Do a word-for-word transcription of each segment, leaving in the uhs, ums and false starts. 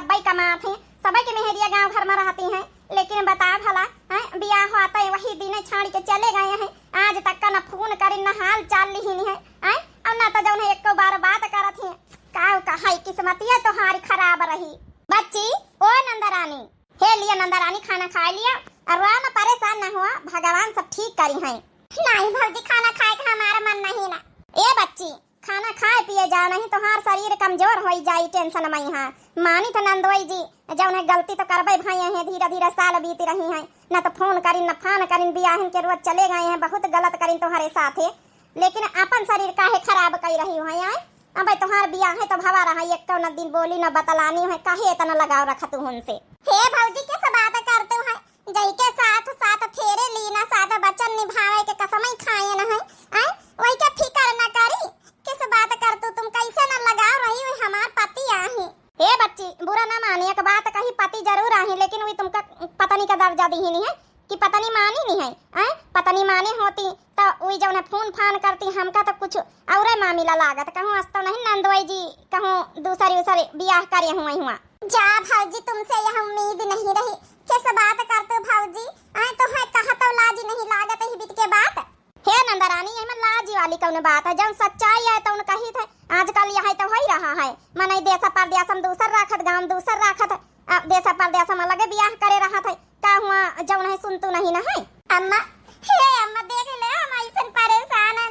सबई कमात हैं, सबई के मेहरिया गाँव घर मा रहती हैं, लेकिन बता भला, हैं, बियाह होत है वही दिन छाड़ के चले गए हैं। आज तक का न फोन करिन, न हाल चाल लिहिन है, हैं, और न तो जौन है एको बार बात करत हैं। काउ कहाई, किस्मतिया तोहारी खराब रही। बच्ची, ओ नंदरानी, हे लिया नंदरानी, खाना खाइ लिया, और रोआ न, परेशान न हुआ, भगवान सब ठीक करिहैं। नहीं भौजी, खाना खाए का हमारा मन नहीं ना। ए बच्ची, खाना खाए पिए जाओ, नहीं तोहार शरीर कमजोर होई जाई, tension मइहाँ। मानी तो नंदोई जी, जौन है गलती तो करबे भइए हैं, धीरे धीरे साल बीत रही हैं, न तो फोन करिन, न फान करिन, बियाहन के रोज चले गए हैं, बहुत गलत करिन तोहरे साथे, लेकिन अपन शरीर काहे खराब कइ रही हो, हैं? अबे तोहार बियाह है तो भवा रहा, एक न दिन बोली न बतलानी है, काहे इतना लगाव रखत हो उनसे? हे भौजी, कैसे बात करते हो, हैं? जइके साथ साथ फेरे लीना, साथ वचन निभावे के कसमई खाएन है, आय? वही के फिकर न करी, किस बात करतू तुम, कैसे न लगाव रही हो, हमार पति आही। हे बच्ची, बुरा न मानी, एक बात कही, पति जरूर आही, लेकिन वही तुमका पत्नी का दर्जा दिहिन है कि पत्नी मानी नहीं है, आय? पत्नी माने होती तो वही जौन है फोन फान करती, हमका तो कुछ औरे मामिला लागत, कहूँ अस्तो नहीं नंदोई जी, कहूँ दूसरी उसरी बियाह करे हुए हुआ। जा भौजी, तुमसे यह उम्मीद नहीं रही। कैसे बात करते हो भौजी? आए तो है, कहा तो लाज नहीं लागत ही बीत के बात। हे नंदरानी, एहमा लाज वाली कौन बात है? जौन सच्चाई है तौन कही थे। आजकल यह तो हो ही रहा है, मनई देश परदेश में दूसर राखत, गाँव में दूसर राखत, आ, देश परदेश में अलगे बियाह करे रहा थे। का हुआ, जौन है सुन तू नहीं ना है? अम्मा, हे अम्मा, देख ले, हम ऐसन परेशान है।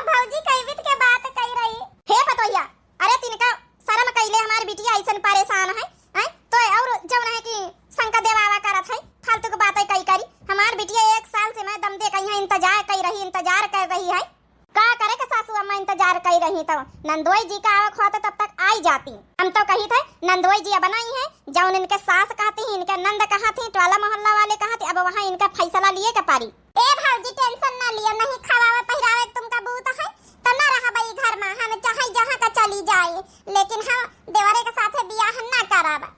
भौजी कई बीत के बात कही रही। हे पतोहिया, अरे तिनका शर्म कइले, हमार बिटिया ऐसन परेशान है, हैं? तो और जौन है कि शंका देवावा करत है, फालतू के बातें कई करी। हमार बिटिया एक साल से मैं दम दे कहीं इंतजार कई रही, इंतजार कर रही है। का करे के सासू अम्मा इंतजार कई रही तो नंदोई जी का आवक होते तब तक आई जाती। हम तो कही थे नंदोई जी अब नहीं है, जौन इनके सास कहती, इनके नंद कहती, टोला मोहल्ला वाले कहती, अब वहाँ इनका फैसला लिए के पारी। ए भौजी, tension ना लियो, नहीं खवावे पहिरावे तुमका बूत है, तो ना रहब ई घर में, हम चाहे जहाँ का चली जाए, लेकिन हम देवरे के साथे बियाह ना करब।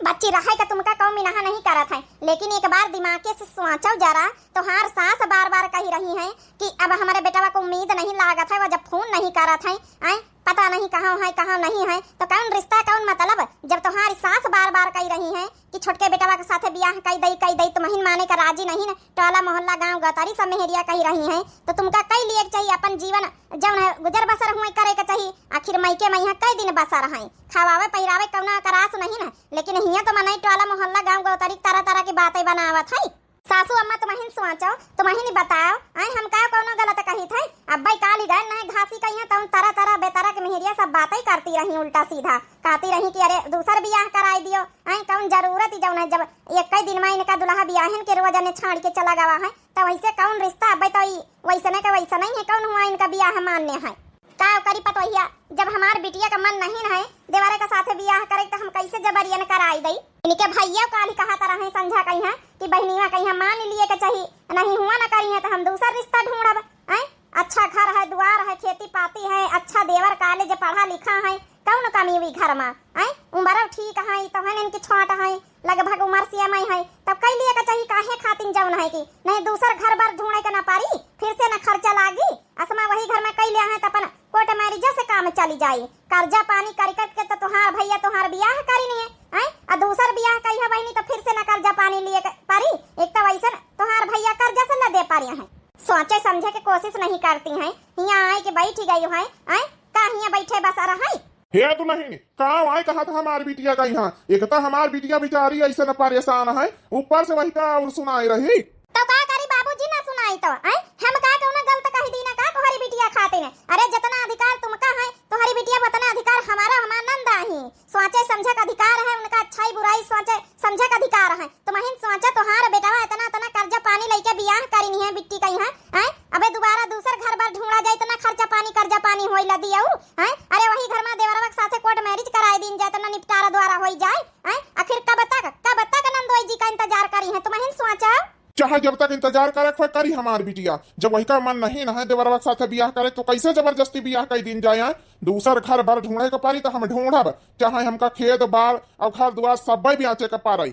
बच्ची, रहे का तुमका कौन मिनहा नहीं करत है, लेकिन एक बार दिमाग के से सोचो जरा, तोहार सास बार बार कही रही है कि अब हमारे बेटवा को उम्मीद नहीं लागत है, वो जब फोन नहीं करत है, आए, पता नहीं कहाँ है, कहाँ नहीं है, तो कौन रिश्ता, कौन मतलब? जब तुम्हारी सास बार बार कही रही है कि छोटके बेटवा के साथे बियाह कई दई, कई दई, तुमहिन माने का राजी नहीं न, टोला मोहल्ला गाँव गतारी सब मेहरिया कही रही है, तो तुमका कई लिए के चाहिए अपन जीवन जौन है गुजर बसर हुए करे के चाहिए। आखिर मइके मइहाँ कई दिन बसर है, खवावे पहिरावे कौना करास नहीं न, लेकिन हियाँ तो मनई टोला मोहल्ला गाँव गतारी तरह तरह की बातें बनावत है। सासू अम्मा, तुमहिन सोचो, तुमहिन बताओ, आए हम का कौनो गलत कही थे? अब्बई काली गए नहीं घासी कहिया, तौन तरह तरह बेतरह के मेहरिया सब बातें करती रही उल्टा सीधा, कहती रही कि अरे दूसर बियाह कराई दियो, आए कौन जरूरत ही जौन है, जब एक कई दिन में इनका दुल्हा बियाहन के रोज ने छाड़ के चला गवा है, तो वैसे कौन रिश्ता? अब्बई तो ई वैसने के वैसने ही है, कौन हुआ इनका बियाह मान्य है? का करी पतोहिया, जब हमार बिटिया का मन नहीं है देवरे के साथे बियाह करे, तो हम कैसे जबरियन कराई दई? इनके भैया काली कहत रहे संझा कहिया कि बहनिया कहिया मान लिए के चाही, नहीं हुआ न करिए तो हम दूसर रिश्ता ढूंढब। हैं? अच्छा घर है, दुआर है, खेती पाती है, अच्छा देवर college पढ़ा लिखा है, कौन कमी हुई घर में? हैं? उम्र ठीक है, तो है इनकी छोट है, लगभग उम्र से मैं है, तब कई लिए के चाही काहे खातिन जौन है कि नहीं दूसर घर बार ढूंढे के ना पारी, फिर से ना खर्चा लागी। असमा वही घर में कई लिया है तो अपन court marriage से काम चली जाई। कर्जा पानी कर करके तो तोहार भैया तोहार बियाह करी नहीं है, हैं? आ दूसर बियाह कही है बहनी तो फिर से ना कर्जा पानी लिए के पारी। एक तो वैसन तोहार भैया कर्जा से न दे पारी है, सोचे समझे के कोशिश नहीं करती हैं। हियाँ आए के बैठी गई है, हैं? का हियाँ बैठे बसा रहा है? हे दुलहिन, का आए कहा था हमार बिटिया का यहाँ? एक तो हमार बिटिया बेचारी ऐसे न परेशान है, ऊपर से वही का और सुनाई रही। तो का करी बाबूजी, ना सुनाई तो, आय? हम का कौनो गलत कही दीना का तोहरी बिटिया खातिर? अरे जितना अधिकार तुमका है तोहरी बिटिया, उतना अधिकार हमारा, हमार नंद आही। सोचे समझे का अधिकार है उनका, अच्छाई बुराई सोचे समझे का अधिकार है। तुमहिन सोचा, तोहार बेटवा इतना, इतना कर्जा पानी लइके बियाह करिन है बिट्टी कइहाँ, हैं? अबे दुबारा दूसर घर बार ढूंढा जाए, इतना खर्चा पानी, कर्जा पानी होई लदी अउर, हैं? अरे वही घर में देवरवा के साथे court marriage कराए दीन जाए, इतना निपटारा द्वारा होई जाए, हैं? आखिर कब तक, कब तक नंदोई जी का इंतजार करी है, तुमहिन सोचा? चाहे जब तक इंतजार करे खोए करी हमार बिटिया, जब वही का मन नहीं न है देवरवा के साथे बियाह करे, तो कैसे जबरदस्ती बियाह कर दीन जाए, हैं? दूसर घर बार ढूंढे के पारी तो हम ढूंढब, चाहे हमका खेत बार और घर दुआर सब बेचे के पारे।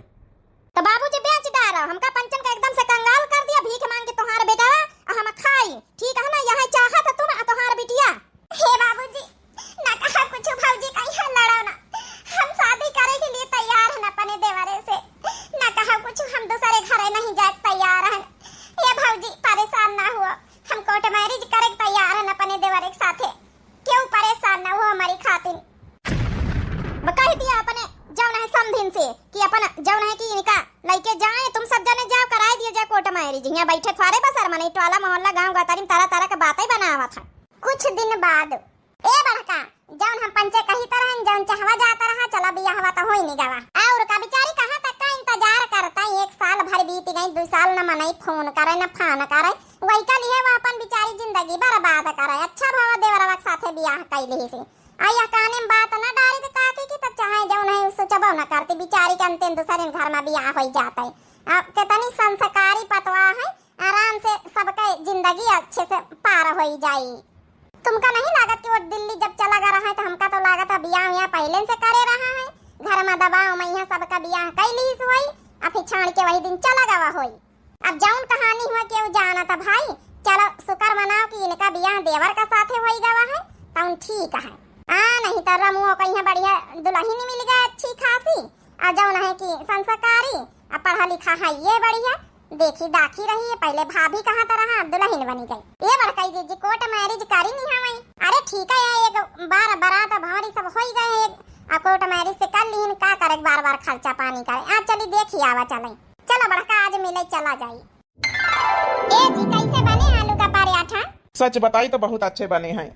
तो बाबूजी बेच डारा, हमका पंचन का एकदम से कंगाल कर दिया, भीख मांग के तोहार बेटवा, आ हम खाई, ठीक है ना? यह चाहत तुम आ तोहार बिटिया। हे बाबूजी, ना कहा कुछ भौजी, कहीं लड़ो ना, हम शादी करे के लिए तैयार। कि अपन जौन है कि इनका लइके जाए, तुम सब जने जाओ, कराए दिए जाए कोर्ट मैरिज। हियाँ बैठे थ्वारे बसर मनई, टोला मोहल्ला गाँव गतारी में तरह तरह के बातें बनावत है। कुछ दिन बाद, ए बड़का, जौन हम पंचे कही तरह, जौन चहवा जात रहा, चला बियाहवा तो होई नहीं गवा। और का बिचारी कहाँ तक का इंतजार करता, एक साल भर बीत गई, दो साल न मनई फोन करे, न फान करे, वही का लिए वो अपन बिचारी जिंदगी बर्बाद करे। अच्छा भवा देवरवा के साथे बियाह कैली से। आ यह काने में बात न डारी तो काकी की तब चाहे जौन है सोचबो न करती, बिचारी के अंतिम दूसरे घर में बियाह होई जाता है। आ, कितनी संस्कारी पतवा है, आराम से सबके जिंदगी अच्छे से पार होई जाई। तुमका नहीं लागत कि वो दिल्ली जब चला गया रहा है तो हमका तो लागत है बियाह यहाँ पहले से करे रहा है, घर में दबाव में यहाँ सबका बियाह कैली से होई, आ फिर छाड़ के वही दिन चला गवा होई। अब जौन कहानी हुआ केहू जानत भाई, चलो शुक्र मनाओ कि इनका बियाह देवर का साथे होई गवा है, तौन ठीक है। आ, नहीं तो रमुओ का यहाँ बढ़िया दुल्हन मिल गया अच्छी खासी, आ जौन है कि संस्कारी, आ पढ़ा लिखा है ये बढ़िया, देखी दाखी रही है, पहले भाभी कहाँ तो रहा, अब दुल्हन बनी गई। ये बड़कई जीजी कोर्ट मैरिज करी नहीं हमाई। अरे ठीक है, एक बार बारात भंवरी सब होई गए हैं, आ कोर्ट मैरिज से कर लीन, का करे बार बार खर्चा पानी करे। आ चली देखी आवा चले। चलो बड़का, आज मिले चला जाई। ए जी, कैसे बने आलू का पराठा? सच बताई तो बहुत अच्छे बने हैं।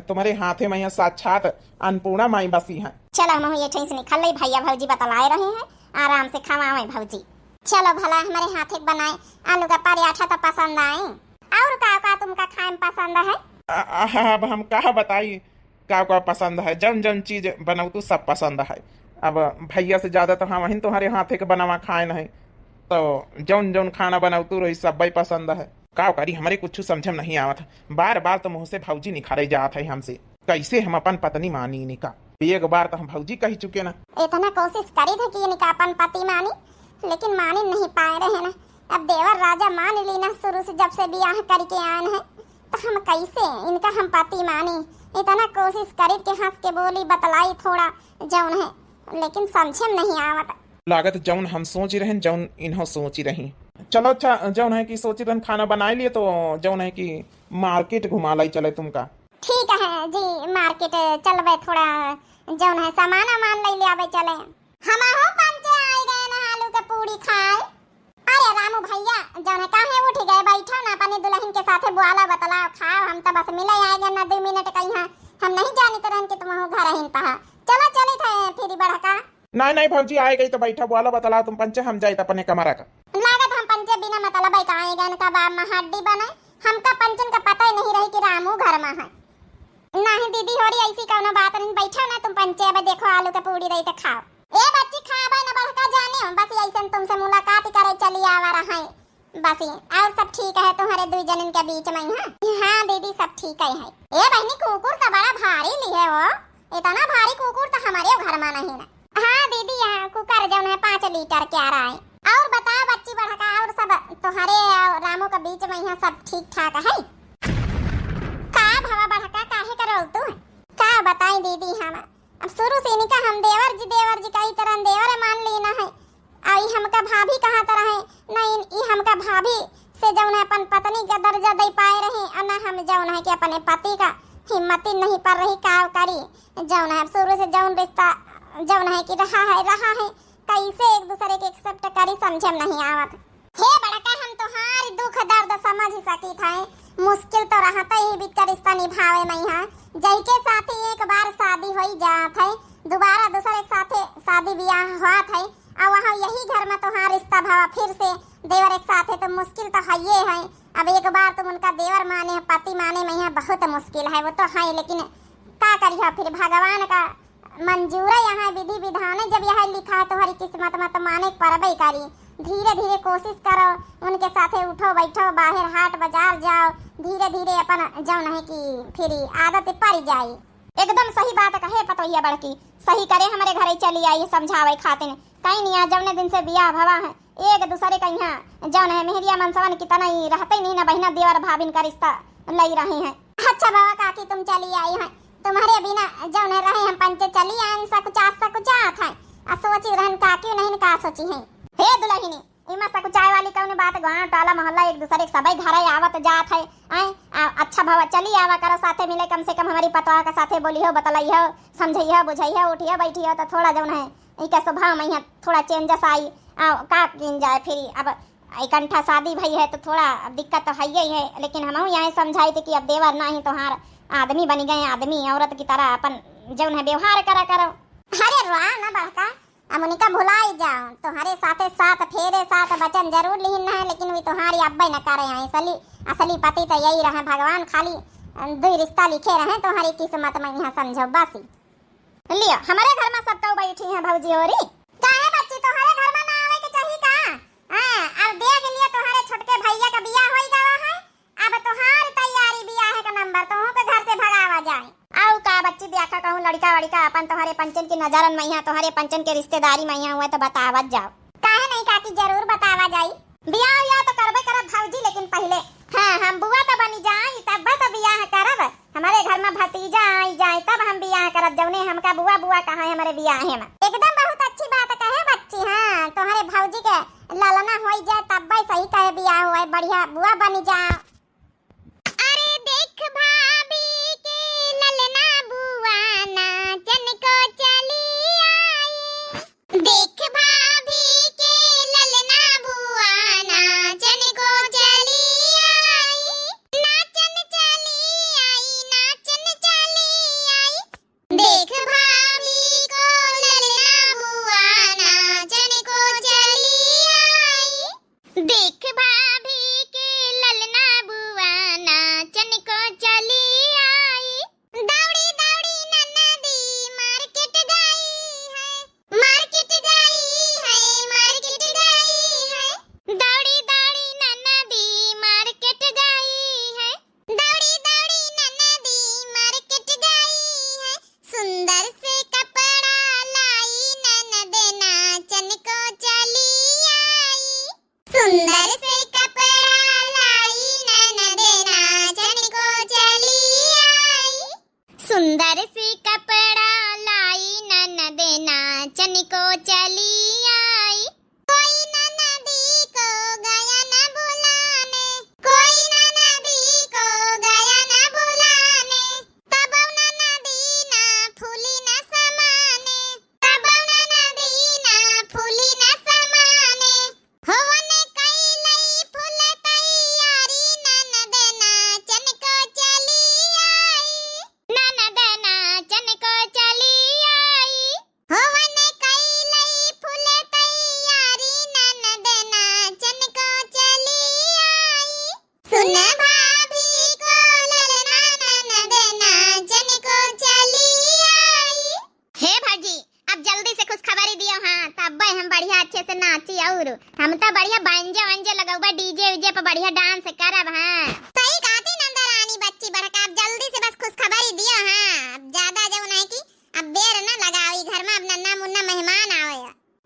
तुम्हारे हाथे में यहाँ साक्षात अन्नपूर्णा माई बसी हैं। चलो हम ये ठैस निकल ले, भैया भौजी बतलाए रहे हैं, आराम से खवावे भौजी। चलो भला हमारे हाथे के बनाए आलू का पराठा तो पसंद आए। और का का तुमका खाए में पसंद है? आ, आ, अब हम का बताई, का का पसंद है, जौन जौन चीज बनौतू सब पसंद है। अब भैया से ज्यादा तो हम वहीं तुम्हारे हाथे के बनवा खाए नहीं, तो जौन जौन खाना बनौतू रही सब पसंद है। का करी, हमरे कुछ समझ में नहीं आवत है। बार बार तो मुँह से भौजी निखारे जात है हमसे, कैसे हम अपन पत्नी मानी इनका। एक बार तो हम भौजी कही चुके ना। इतना कोशिश करी थे कि इनका अपन पति मानी, लेकिन मानी नहीं पाए रहे ना। अब देवर राजा मान ली ना, शुरू से जब से बियाह करके आए हैं, तो हम कैसे इनका हम पति मानी? इतना कोशिश करी के हंस के बोली बतलाई थोड़ा जौन है, लेकिन समझे में नहीं आवत। लागत जौन हम सोची रहन, जौन इन्हों सोची रही। चलो अच्छा, जौन है कि सोची रहन खाना बनाए लिए, तो जौन है कि मार्केट घुमा लाई चले तुमका। ठीक है जी, मार्केट चलबे, थोड़ा जौन है सामान वामान ले ले आवे चले। हमहू पंचे आए गए ना आलू के पूड़ी खाए। अरे रामू भैया, जौन है काहे उठ गए, बैठो ना अपने दुल्हन के साथे बुआला बतलाओ खाओ, हम तो बस मिले आए गए ना दो मिनट कहीं, हम नहीं जानित रहन कि तुम घर ही पहा। चलो चली थे फिर बड़का। नहीं, नहीं भौजी, आए गई तो बैठा, बोला बतला तुम पंचे, हम जाइत अपने कमरा का। लागत हम पंचे बिना मतलब है का आए गए का बाप में हड्डी बने, हमका पंचन का पता ही नहीं रही कि रामू घर में है। नहीं दीदी, होरी ऐसी कौनो बात नहीं, बैठा ना तुम पंचे, अब देखो आलू के पूड़ी रही तो खाओ। ए बच्ची, खाबे न बड़का जाने, बस ऐसे तुमसे मुलाकात करे चली आवा रहा है। बस ये, और सब ठीक है तुम्हारे दुई जनन के बीच में, हाँ? हाँ दीदी, सब ठीक है, है। ए बहनी, कुकुर तो बड़ा भारी लिहे हो, इतना भारी कुकुर तो हमारे घर में नहीं ना। हाँ दीदी, यहाँ कुकर जौन है पाँच लीटर के आ रहा है। और बताओ बच्ची बड़का, और सब तुम्हारे और रामू के बीच में यहाँ सब ठीक ठाक है? का भवा बड़का, काहे करो तू? का बताई दीदी, हम अब शुरू से इनका हम देवर जी, देवर जी कई तरह देवर मान लीना है। आ ई हमका भाभी कहा तरह है, न इन-, ई हमका भाभी से जौन है अपन पत्नी का दर्जा दे पाए रही, और न हम जौन है कि अपने पति का हिम्मत ही नहीं पर रही, का करी। जौन है अब शुरू से जौन रिश्ता जौन है कि रहा है, रहा है, कैसे एक दूसरे के एक्सेप्ट करी, समझे में नहीं आवत। हे बड़का, हम तोहार दुख दर्द समझ सकित है, मुश्किल तो रहते ही बिच का रिश्ता निभावे में है। जइके साथे एक बार शादी होई जात है, दोबारा दूसरे के साथे शादी ब्याह होत है, और वहाँ यही घर में तोहार रिश्ता भवा फिर से देवर एक साथे, तो मुश्किल तो हइये है। अब एक बार तुम उनका देवर माने, पति माने में यहाँ बहुत मुश्किल है, वो तो है, लेकिन का करियो फिर, भगवान का मंजूर है यहाँ विधि विधान है, जब यह लिखा है तुम्हारी किस्मत में तो माने परबे करी। धीरे धीरे कोशिश करो, उनके साथे उठो बैठो, बाहर हाट बाजार जाओ, धीरे धीरे अपन जौन है कि फिर आदत पड़ जाई। एकदम सही बात कहे पतोहिया बड़की, सही करे हमरे घरे चली आई समझावे खातिर। कहीं नहीं, आज जौने दिन से बियाह भवा है, एक दूसरे का यहाँ जौन है मेहरिया मनसवन की तना ही रहते ही नहीं ना बहिना, देवर भाभिन का रिश्ता लई रहे हैं। अच्छा बाबा काकी, तुम चली आई हैं, तुम्हारे बिना जौन है रहे हम पंचे चली आए, सकुचात सकुचात हैं। आ सोची रहन काकी नहीं का सोची हैं। हे दुल्हनी, इमा सकुचाए वाली कौन बात? गाँव टोला मोहल्ला एक दूसरे के सबई घरे आवत जात है, आए, आ, अच्छा भवा चली आवा करो साथे मिले, कम से कम हमारी पतवा के साथे बोलिहो, बतलइहो, समझइहो, बुझइहो, उठिहो बैठिहो तो थोड़ा जौन है इनका स्वभाव में यहाँ थोड़ा changes आई। आ, का किन जाए फिर, अब इकट्ठा शादी भई है तो थोड़ा अब दिक्कत तो है ही है, लेकिन हमहू यहाँ समझाई थी कि अब देवर ना ही तोहार आदमी बनी गए, आदमी औरत की तरह अपन जौन है व्यवहार करा करो। अरे रोआ ना बड़का, अब उनका भुलाई जाओ, तुम्हारे साथे साथ फेरे साथ वचन जरूर लिहिन है, लेकिन वे तुम्हारी अब्बे न करे हैं। असली, असली पति तो यही रहे भगवान, खाली दुई रिश्ता लिखे रहे तुम्हारी किस्मत में, यहाँ समझो बस। लियो, हमारे घर में सब केहू बैठी हैं भौजी होरी। काहे बच्ची, तोहरे घर में ना आवे के चाही का? हाँ, अब देख लियो, तोहरे छोटके भैया का बियाह होई गवा है, अब तोहार तैयारी बियाह का नंबर, तोहू के घर से भगावा जाए। आऊ का बच्ची, देखा कहूँ लड़का वड़का अपन तोहरे पंचन की नजरन में यहाँ, तोहरे पंचन के रिश्तेदारी में यहाँ हुआ तो बतावत जाओ। काहे नहीं काकी, जरूर बतावा जाई। बियाह उयाह तो करबे करब भौजी, लेकिन पहिले, हाँ, हम बुआ तो बनी जाई, तब तो बियाह करब। हमारे घर में भतीजा आई जाए, तब हम बियाह करब। जौने हमका बुआ बुआ कहा है हमारे बियाहे में। एकदम बहुत अच्छी बात कहे बच्ची, हाँ, तुम्हारे भौजी के ललना होई जाए, तब सही कहे बियाह हुआ, बढ़िया बुआ बनी जा। अरे देख भाभी के ललना बुआ नाचन को चली आई। देख भाभी के ललना बुआ नाचन को चली आई। नाचन चली आई, नाचन चली आई। देख भाभी को ललना बुआ नाचन को चली आई। देख भाभी के ललना बुआ नाचन को चली आई। दौड़ी दौड़ी ननदी मार्केट गई है, मार्केट गई है, मार्केट गई है। दौड़ी दौड़ी ननदी मार्केट गई है। दौड़ी दौड़ी ननदी मार्केट गई है, सुंदर से कपड़ा लाई ननद नाचन को चली आई। सुंदर से कपड़ा लाई ननद नाचन को चली आई। सुंदर से कपड़ा लाई ननद नाचन को चली आई। कोई ननदी को गया न बुलाने, कोई ननदी को गया न बुलाने, तब ननदी ना फूली न समाने, तब ननदी ना फूली न समाने। होवन कैलई फूल तैयारी ननद नाचन को चली आई। ननद नाचन को चली आई। होवन कैलई फूल तैयारी ननद नाचन को चली आई। सुन भाभी को ललना ननद नाचन को चली आई। हे भौजी, अब जल्दी से खुशखबरी दियो, हाँ, तब्बे हम बढ़िया अच्छे से नाची और हम तो बढ़िया बैंजो वैंजो लगौबे, डीजे वीजे पे बढ़िया डांस करब, हाँ। सही कहती नंदरानी बच्ची बड़का, अब जल्दी से बस खुशखबरी दियो, हाँ, अब ज्यादा जौन है कि अब देर न लगाओ, ई घर में अब नन्ना मुन्ना मेहमान आवे।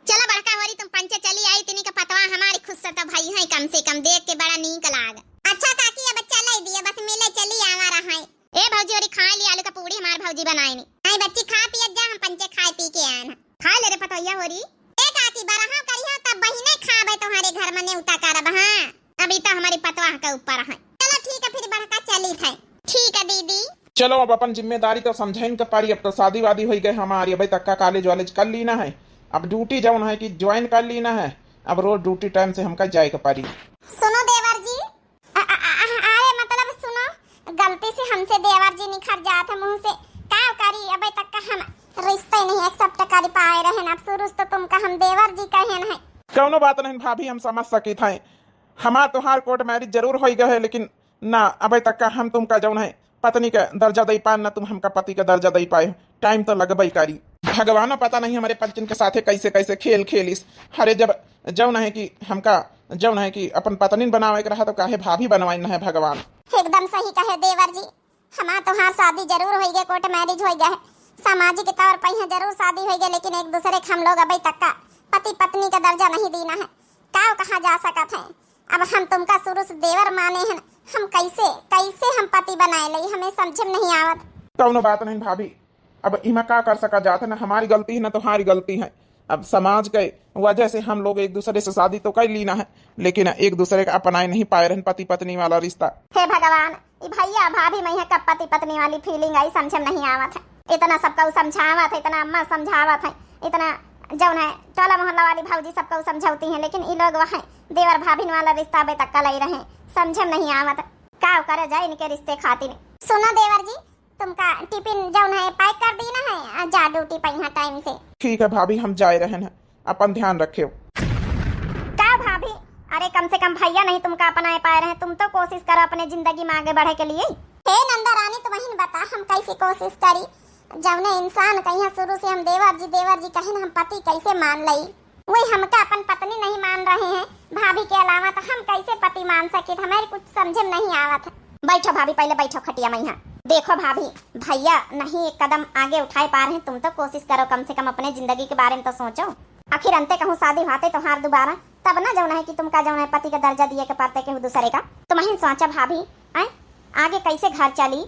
चलो बड़का होरी, तुम पंचे चली आई, तिनी का पतवा हमारी खुश से तो भई है, कम से कम देख के बड़ा नीक लाग। अच्छा काकी, अब चले दिए, बस मिले चली आवा रहा है। ए भौजी, होरी खाए ली आलू का पूड़ी हमार भौजी बनाए नी। नहीं बच्ची, खा पियत जा, हम पंचे खाए पी के आए हैं। खा ले रे पतोहिया होरी। ए काकी, बरहा करिहा तब बहिने खाबे, तुम्हारे घर में नेवता करब, हाँ। अभी तो हमारी पतवा के ऊपर है। चलो ठीक है, फिर बड़का चली थे। ठीक है दीदी। चलो, अब अपन जिम्मेदारी तो समझैन के पड़ी। अब तो शादी वादी होई गए हमारी, अबे तक का कॉलेज वॉलेज कर लीना है, अब ड्यूटी जौन है कि ज्वाइन कर लीना है, अब रोज ड्यूटी टाइम से हमका जाए के पड़ी। सुनो देवर जी, अ-, अ-, अ-, अरे मतलब सुनो, गलती से हमसे देवर जी निखर जात है मुंह से, का करी, अबे तक का हम रिश्ते नहीं एक्सेप्ट कर पाए रहन, अब शुरू से तो तुमका हम देवर जी कहेन है। कौनो बात नहीं भाभी, हम समझ सकित हैं, हमार तोहार कोर्ट मैरिज जरूर होई गए है, लेकिन ना, अबे तक का हम तुमका जौन है पत्नी का दर्जा दे पाए, ना तुम हमका पति का दर्जा दे पाए। टाइम तो लगबे करी। भगवानो पता नहीं हमारे पंचन के साथे कैसे कैसे खेल खेलिस। अरे जब जौन है कि हमका जौन है कि अपन पत्नी बनावे के रहा तो काहे भाभी बनवाइन है भगवान। एकदम सही कहे देवर जी, हमार तोहार शादी जरूर होई गए, कोर्ट मैरिज होई गए, सामाजिक तौर पर यहाँ जरूर शादी होई गए, लेकिन एक दूसरे के हम लोग अबे तक का पति पत्नी का दर्जा नहीं दीना है। का कहा जा सकत है? अब हम तुमका शुरू से देवर माने हैं, हम कैसे, कैसे हम पति बनाए लई, हमें समझ में नहीं आवत। कौनो बात नहीं भाभी, अब इमा का कर सका जात है, ना हमारी गलती है ना तुम्हारी गलती है। अब समाज के वजह से हम लोग एक दूसरे से शादी तो कर लीना है, लेकिन एक दूसरे का अपनाए नहीं पाए रहन पति पत्नी वाला रिश्ता। हे भगवान, ई भैया भाभी में यहाँ कब पति पत्नी वाली फीलिंग आई, समझ में नहीं आवत है। इतना सबका उ समझावत है, इतना अम्मा समझावत है, इतना जौन है टोला मोहल्ला वाली भौजी सबका समझौती हैं, लेकिन ई लोग वहाँ देवर भाभिन वाला रिश्ता अबे तक का लई रहे, समझे में नहीं आवत। का करे जाए इनके रिश्ते खातिर। सुनो देवर जी, तुमका टिफिन जौन है पैक कर दीना है, आ जा ड्यूटी पे यहाँ टाइम से। ठीक है भाभी, हम जाए रहन हैं, अपन ध्यान रखेव। का भाभी, अरे कम से कम भैया नहीं तुमका अपनाए पाए रहे, तुम तो कोशिश करो अपने जिंदगी में आगे बढ़े के लिए। हे नंदा रानी, तुम ही बता हम कैसी कोशिश करी, जौने इंसान कहिया शुरू से हम देवर जी देवर जी कहिन, हम पति कैसे मान लई? वही हमका अपन पत्नी नहीं मान रहे हैं भाभी के अलावा, तो हम कैसे पति मान सकित? हमारे कुछ समझे में नहीं आवत है। बैठो भाभी, पहले बैठो खटिया में यहाँ। देखो भाभी, भैया नहीं एक कदम आगे उठाए पा रहे हैं, तुम तो कोशिश करो, कम से कम अपने जिंदगी के बारे में तो सोचो। आखिर अंते कहूँ शादी होते तोहार दोबारा, तब ना जौन है कि तुमका जौन है पति का दर्जा दिए के पड़ते केहू दूसरे का। तुम ही सोचा भाभी, आए आगे कैसे घर चली?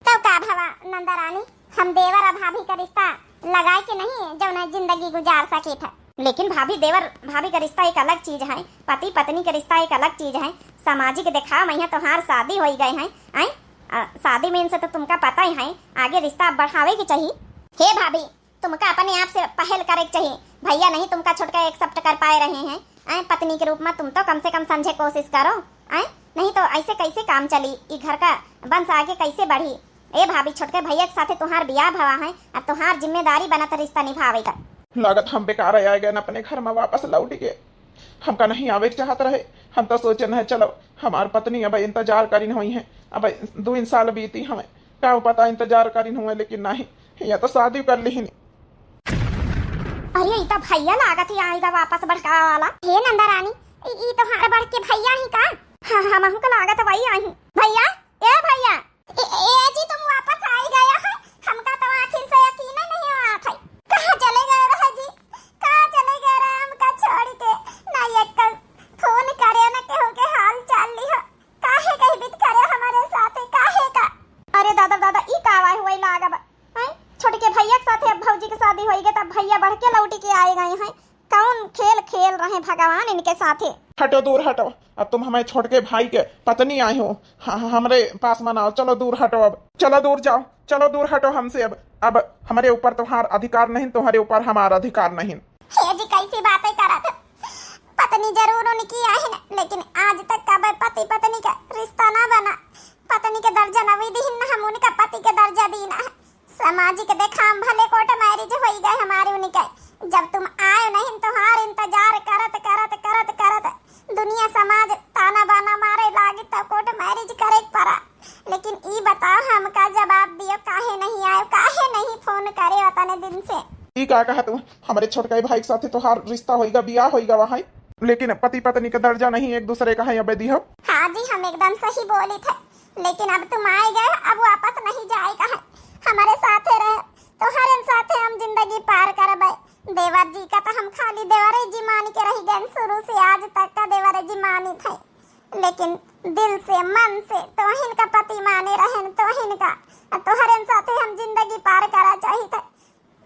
तब का भवा नंदा रानी, हम देवर और भाभी का रिश्ता लगाए के नहीं जौन है जिंदगी गुजार सकित है। लेकिन भाभी, देवर भाभी का रिश्ता एक अलग चीज है, पति पत्नी का रिश्ता एक अलग चीज है। सामाजिक दिखावा में यहाँ तोहार शादी होई गए हैं, आए? आ, शादी में इनसे तो तुमका पता ही है, आगे रिश्ता बढ़ावे के चाहिए। हे भाभी, तुमका अपने आप से पहल करे के चाहिए। भैया नहीं तुमका छोटका एक्सेप्ट कर पाए रहे हैं, आए? पत्नी के रूप में तुम तो कम से कम समझे कोशिश करो, आए? नहीं तो ऐसे कैसे काम चली, ई घर का वंश आगे कैसे बढ़ी? ए भाभी, छोटके भैया के साथे तोहार बियाह भवा है, अब तोहार जिम्मेदारी बनत रिश्ता निभावे का। लागत हम बेकार आए गए अपने घर में वापस लौट के। हमका नहीं आवे के चाहत रहे, हम तो सोचे न चलो हमार पत्नी अब इंतजार करिन हुई है, अब दो तीन साल बीती हमें, का पता इंतजार करिन हुए, लेकिन नहीं, या तो शादी कर लिहिन। अरे ई तो भैया लागत ही आएगा वापस बड़का वाला। हे नंदा रानी, ई, ई तोहार बड़के भैया ही का? हाँ, हमहू का लागत वही आई। भैया, ए भैया, ए, ए जी, तुम वापस आई गया है, हमका तो आँखिन से यकीन नहीं होत है। कहाँ चले गए रहे जी? कहाँ चले गए रहे हमका छोड़ के? ना एक फोन करे, ना केहू के हाल चाल लिहो। काहे कहीं बीत करे हमारे साथे, काहे का? अरे दादा, दादा, ई का आवाज हुई लागब? हैं? छोटके भैया के साथे अब भौजी के शादी होई गई, तब भैया बढ़ के लौट के आए गए हैं। कौन खेल खेल रहे भगवान इनके साथे? हटो, दूर हटो, अब तुम हमारे छोटके भाई के पत्नी आए हो, ह-, ह-, हमरे पास मनाओ, चलो दूर हटो, अब चलो दूर जाओ, चलो दूर हटो हमसे, अब, अब हमारे ऊपर तुम्हार अधिकार नहीं, तुम्हारे ऊपर हमारा अधिकार नहीं। हे जी, कैसी बातें करत हो? पत्नी जरूर उनकी आहिन, लेकिन आज तक कबे पति पत्नी का रिश्ता ना बना, पत्नी के दर्जा न भी दिहिन, न हम उनका पति के दर्जा दीना है। सामाजिक देखाम भले कोर्ट मैरिज होई गए हमारे उनके, जब तुम आए नहीं, तुम्हार इंतजार करत, करत, करत, करत दुनिया समाज ताना बाना मारे लागी, तब कोर्ट मैरिज करे के पड़ा। लेकिन ई बताओ, हमका जवाब दियो, काहे नहीं आयो, काहे नहीं फोन करे उतने दिन से? ई का कहा तू? हमरे छोटका भाई के साथे तोहार रिश्ता होइगा, बियाह होइगा वहाँ, लेकिन पति पत्नी का दर्जा नहीं एक दूसरे का है, अबे दिहो। हाँ जी, हम एकदम सही बोली थे। लेकिन अब तुम आए गए, अब वापस नहीं जाए का है, हमारे साथे रहे, तोहरे साथे हम जिंदगी पार करबे। देवर जी का तो हम खाली देवरे जी मान के रह गए, शुरू से आज तक का देवरे जी मानी थे, लेकिन दिल से, मन से तोहिन का पति माने रहन, तोहिन का, तोहरे साथे हम जिंदगी पार करा चाहित।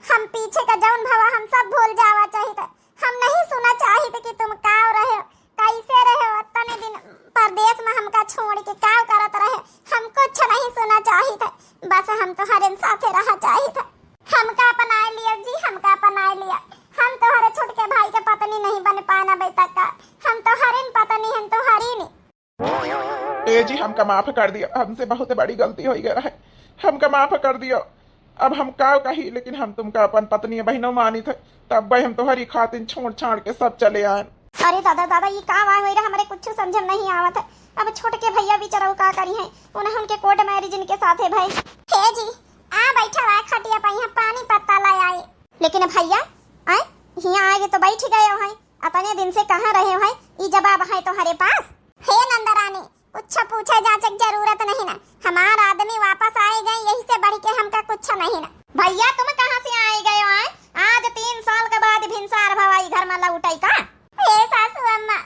हम पीछे का जौन भवा हम सब भूल जावा चाहित। हम नहीं सुना चाहित कि तुम काव रहे हो, कैसे रहे हो, इतने दिन परदेश में हमका छोड़ के काव करत रहे, हम कुछ नहीं सुना चाहित। बस हम तोहरे साथे रहा चाहित। हमका अपनाए लिया जी, हमका अपनाए लिया। हम तोहरे छोटके भाई के पत्नी नहीं बन पाना बेटा का, हम तोहरे पत्नी, हम तोहरी नहीं। ए जी, हमका माफ कर दियो, हमसे बहुत बड़ी गलती होई गए रहे, हमका माफ कर दियो। अब हम का कही, लेकिन हम तुमका अपन पत्नी बहिनो मानी थे, तब भाई हम तोहरी खातिर छोड़ छाड़ के सब चले आए। अरे दादा, दादा, ई का वाय होई रे, हमरे कुछ समझ में नहीं आवत है। अब छोटके भैया बेचारा का करी है, उन्हें उनके कोर्ट मैरिज इनके साथे भाई। हे जी, आ बैठा हुआ है खटिया पर, यहाँ पानी पत्ता ला आए। लेकिन भैया, आए, हियाँ आए तो बैठ गए हो हैं, अतने दिन से कहाँ रहे हो हैं, ई जवाब है तुम्हारे पास? हे नंदरानी, कुछ पूछे जांचे के जरूरत नहीं ना, हमार आदमी वापस आए गए, यही से बढ़ के हमका कुछ नहीं ना। भैया, तुम कहाँ से आए गए हो, आए? आज तीन साल के बाद भिनसार भवाई घर में लौटे का? हे सासू अम्मा,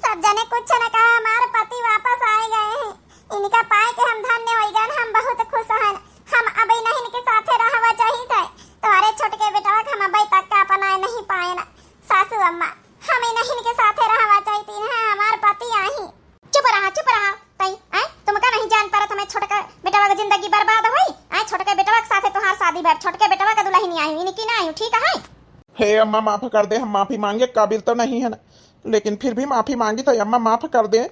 सब जने कुछ न कहा, हमार पति वापस आए गए हैं, इनका पाए के हम धन्य हो गए, हम बहुत खुश हैं। हम अब इन्हीं के साथे रहवा चाहिए थे, तुम्हारे छोटके बेटवा के हम अब तक का अपनाए नहीं पाए ना। सासू अम्मा, हम इन्हीं के साथे रहवा चाहिए, इन्हें हमार पति आही। चुप रहा, चुप रहा। तई, आए, तुमका नहीं जान परत, हमें छोटका बेटवा के जिंदगी बर्बाद होई। आए, छोटके बेटवा के साथे तोहार शादी भर, छोटके बेटवा के दुल्हनी आई, इनकी ना आई, ठीक है? हे अम्मा, माफ कर दे, हम माफी मांगे काबिल तो नहीं है ना, लेकिन फिर भी माफी मांगी तो अम्मा माफ कर दे।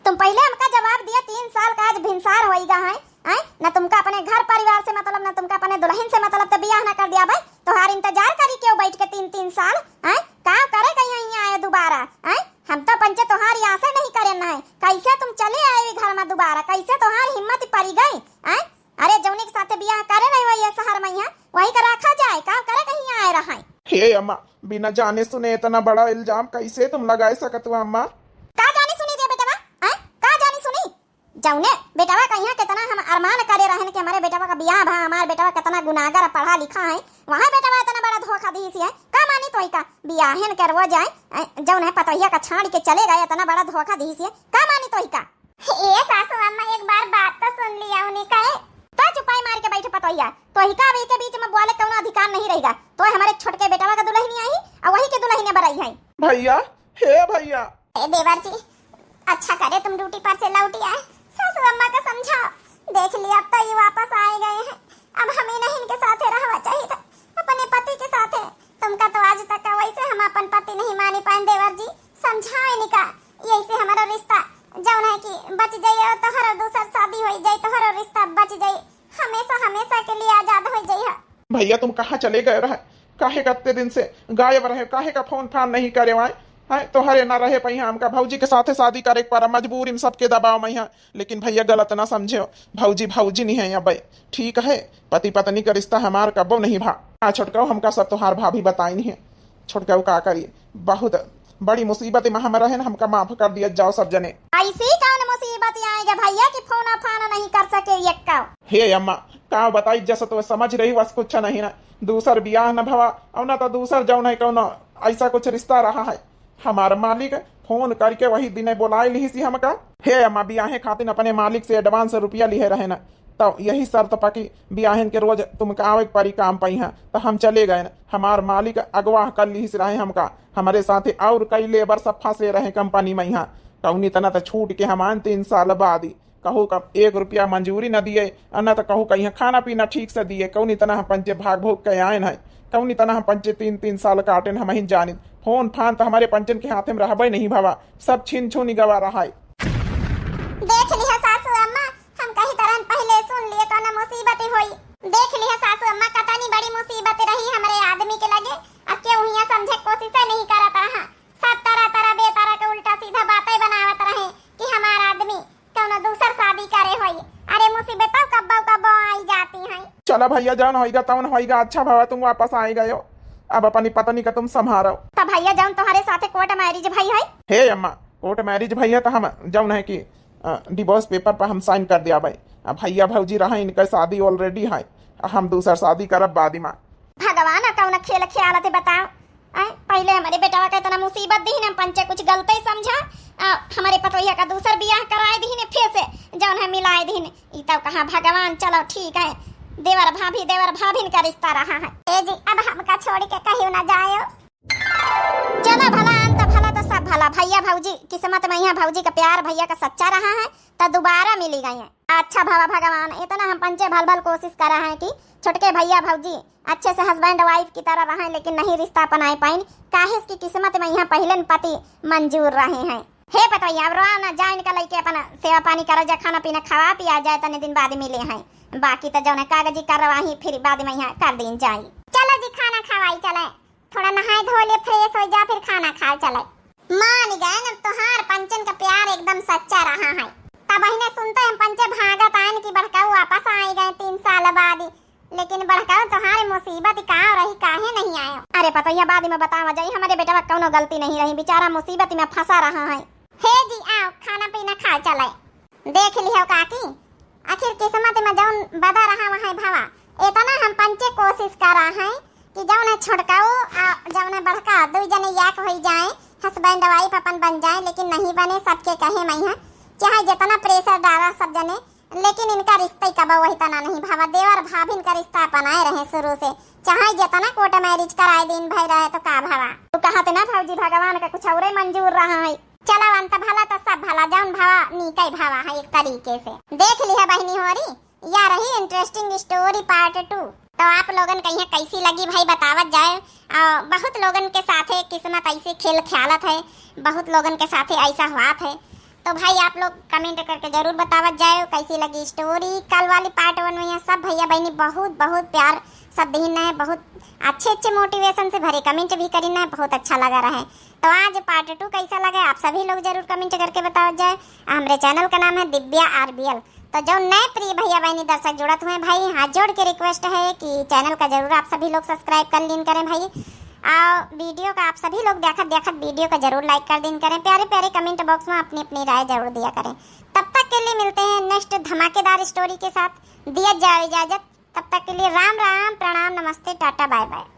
तुम पहिले हमका जवाब दिया, तीन साल का आज भिनसार होइगा है, हैं? न तुमका अपने घर परिवार से मतलब, न तुमका अपने दुलहिन से मतलब, तो बियाह न कर दिया भाई। तोहार इंतजार करी क्यों बैठ के तीन तीन साल, हैं? का करे कहीं यहाँ आए दोबारा, हैं? हम तो पंचे तोहार आसे नहीं करे न है, कैसे तुम चले आए घर में दोबारा, कैसे तोहार हिम्मत पड़ी गई, हैं? अरे जौने के साथे बियाह करे रहे हो ये शहर में यहाँ, वही का रखा जाए, का करे कहीं आए रहा है। हे अम्मा, बिना जाने सुने इतना बड़ा इल्जाम कैसे तुम लगा सकत हो अम्मा? का जाने सुनी रे बेटवा, हैं? का जाने सुनी? जौने बेटवा कहिया कितना हम अरमान करे रहन कि हमारे बेटवा का बियाह भा, हमारे बेटवा कितना गुनागर पढ़ा लिखा है, वहाँ बेटवा इतना बड़ा धोखा दीसी है। का मानी तोही का? बियाहन के रोज आए, ऐ, जौन है पतोहिया का छाड़ के चले गए, इतना बड़ा धोखा दीसी है। का मानी तोही का? ए सासू अम्मा, एक बार बात तो सुन लिया उन्हीं का। तो चुपाई मार के बैठ पतोहिया, तोही का अब एके बीच में बोले कौनो अधिकार नहीं रहेगा। तो हमारे छोटके बेटवा का दुलहिनी आई और वही के दुलहिने बरई है। भैया, हे भैया। ए देवर जी, अच्छा करे तुम ड्यूटी पर से लौटी आए। सासू अम्मा का समझाओ, देख लिया अब तो ये वापस आए गए हैं, अब हम ही नहीं इनके साथे रहवा चाहिए था, अपने पति के साथे। तुमका तो आज तक का वैसे हम अपन पति नहीं मानी पाए देवर जी, समझाओ इनका, यही से हमारा रिश्ता जौन है कि बच जाइए, तोहरो दूसर शादी हो जाए, तोहरो रिश्ता बच जाए, हमेशा हमेशा के लिए आजाद हो जाइए। भैया तुम कहाँ चले गए रहे? काहे का अत्ते दिन से गायब रहे? काहे का फोन फान नहीं करे आए? हैं, तोहरे ना रहे पइहा हमका भौजी के साथे शादी करे के पड़ा, मजबूरी में सबके दबाव में है। लेकिन भैया गलत ना समझे हो, भौजी भौजी नहीं है अब, ठीक है? पति पत्नी का रिश्ता हमार कबो नहीं भा। आ छोटकाऊ, हमका सब तोहार भाभी बताई नहीं है। छोटकाऊ का करी, बहुत बड़ी मुसीबत में हम रहे न, हमका माफ कर दिया जाओ सब जने। ऐसी कौन मुसीबत आएगा भैया कि फोन फान नहीं कर सके यक्का? हे अम्मा, का बताई, जस तो समझ रही वस कुछ नहीं ना, दूसर बियाह न भवा और ना तो दूसर जौन है कौनो ऐसा कुछ रिश्ता रहा है। हमार मालिक फोन करके वही दिने बोलाए लिहिसी हमका। हे अम्मा, बियाहे खातिर अपने मालिक से एडवांस रुपया लिहे रहे ना, तो यही शर्त पा कि बियाहन के रोज तुमका आवे के परी काम पइहा, तो हम चले गए ना। हमार मालिक अगवाह कर लिहिस रहे हमका, हमरे साथे और कई लेबर सफा से रहे कंपनी में यहाँ। कौनी तना तो छूट के हम आन तीन साल बाद ही कहू का एक रुपया मंजूरी न दिए, और न तो कहू कहीं खाना पीना ठीक से दिए। कौनी तना हम पंचे भाग भोग के आयन है, कौनी तना हम पंचे तीन तीन साल काटेन हम ही जानित। फोन फान तो हमारे पंचन के हाथे में रहबे नहीं भवा, सब छीन छून गवा रहा है। देख लिहा सासू अम्मा, हम कही तरह पहिले सुन लिए कौनो मुसीबत होई। देख लिहा सासू अम्मा, कतनी बड़ी मुसीबत रही हमरे आदमी के लगे, अब केहू हियां समझे कोशिशे नहीं करत रहा। सब तरह तरह बेतरह के उल्टा सीधा बातें बनावत रहे कि हमार आदमी कौनो दूसर शादी करे होई। अरे मुसीबतों कब्बो कब्बो आई जाती हैं। चला भैया, जौन होइगा तौन होइगा, अच्छा भवा तुम वापस आए गयो, अब अपनी पत्नी का तुम संभारो। तो भैया जौन तुम्हारे साथे कोर्ट मैरिज भई है? हे अम्मा, कोर्ट मैरिज भई है तो हम जौन है कि अ, डिवोर्स पेपर पर हम साइन कर दिया भाई। अब भैया भौजी रहा, इनका शादी ऑलरेडी है, आ हम दूसर शादी करब बाद में। भगवान, आ कौन खेल खेलत है बताओ? आय, पहिले हमरे बेटवा का इतना मुसीबत दीहिन, हम पंचे कुछ गलते ही समझा, आ हमरे पतोहिया का दूसर बियाह कराए दीहिन, फिर से जौन है मिलाए दीहिन। ई तब कहाँ भगवान, चलो ठीक है, देवर भाभी, देवर भाभिन का रिश्ता रहा है। ए जी, अब हमका छोड़ के कहीं ना जायो। चला भला, अंत भला तो सब भला। भैया भौजी किस्मत में यहाँ भौजी का प्यार भैया का सच्चा रहा है, तो दोबारा मिली गई है। अच्छा भवा भगवान, इतना हम पंचे भल भल कोशिश कर रहे हैं कि छोटके भैया भौजी अच्छे से हस्बैंड वाइफ की तरह रहें, लेकिन नहीं रिश्ता अपनाए पाइन, काहे कि किस्मत में यहाँ पहले न पति मंजूर रहे हैं। हे पतोहिया, अब रोआ ना, जा इनका लइके अपन सेवा पानी करा जा, खाना पीना खवा पिया जाए, तने दिन बाद मिले हैं, बाकी तो जौन कागजी कार्यवाही फिर बाद में यहाँ कर दीन जाए। चलो जी, खाना खवाई चले। थोड़ा नहाए धो ले, फ्रेश हो जा, फिर खाना खाए चले। मान गए न, तोहार पंचन का प्यार एकदम सच्चा रहा है। तब अहिने सुनते हम पंचे भागत आयन कि बड़काऊ वापस आए गए तीन साल बाद ही। लेकिन बड़काऊ तोहार मुसीबत का रही, काहे नहीं आयो? अरे पतोहिया, बाद में बतावा जाई, हमारे बेटवा कौनो गलती नहीं रही, बेचारा मुसीबत में फंसा रहा है। हे जी, आओ, खाना पीना खाए चले। देख लिहो काकी, आखिर किस्मत में जौन बदा रहा वहाँ भवा। इतना हम पंचे कोशिश करा है कि जौन है छोटकाऊ आ जौन है बड़का, दुई जने याक होई जाए, हस्बैंड वाइफ अपन बन जाए, लेकिन नहीं बने। सबके कहे में है, चाहे जितना प्रेशर डाला सब जने, लेकिन इनका रिश्ते कबो वही तना नहीं भवा। देवर भाभिन का रिश्ता अपनाए रहे शुरू से, चाहे जितना कोर्ट मैरिज कराए दिन भर रहे तो का भवा। तू कहत ना भौजी, भगवान का कुछ औरे मंजूर रहा है। चलो, अंत भला तो सब भला, जौन भवा नीके भवा है एक तरीके से। देख लिहा बहिनी होरी, या रही interesting story part two। तो आप लोगन कहिया कैसी लगी भाई, बतावत जाए। और बहुत लोगन के साथे किस्मत ऐसे खेल खेलत है, बहुत लोगन के साथे ऐसा हुआत है। तो भाई आप लोग comment करके जरूर बतावत जाए कैसी लगी story। कल वाली part one में यहाँ सब भैया बहनी बहुत बहुत प्यार सब दीन है, बहुत अच्छे अच्छे motivation से भरे comment भी करीन है, बहुत अच्छा लगा रहे। तो आज part two कैसा लगा आप सभी लोग जरूर comment करके बतावत जाए। हमरे channel का नाम है दिव्या आरबीएल। तो जो नए प्रिय भैया बहनी दर्शक जुड़त हुए भाई, हाथ जोड़ के request है कि channel का जरूर आप सभी लोग subscribe कर लीन करें भाई। और video का आप सभी लोग देखत देखत video का जरूर like कर दीन करें। प्यारे प्यारे comment box में अपनी अपनी राय जरूर दिया करें। तब तक के लिए मिलते हैं next धमाकेदार story के साथ। दिया जाओ इजाजत, तब तक के लिए राम राम, प्रणाम, नमस्ते, टाटा, bye bye।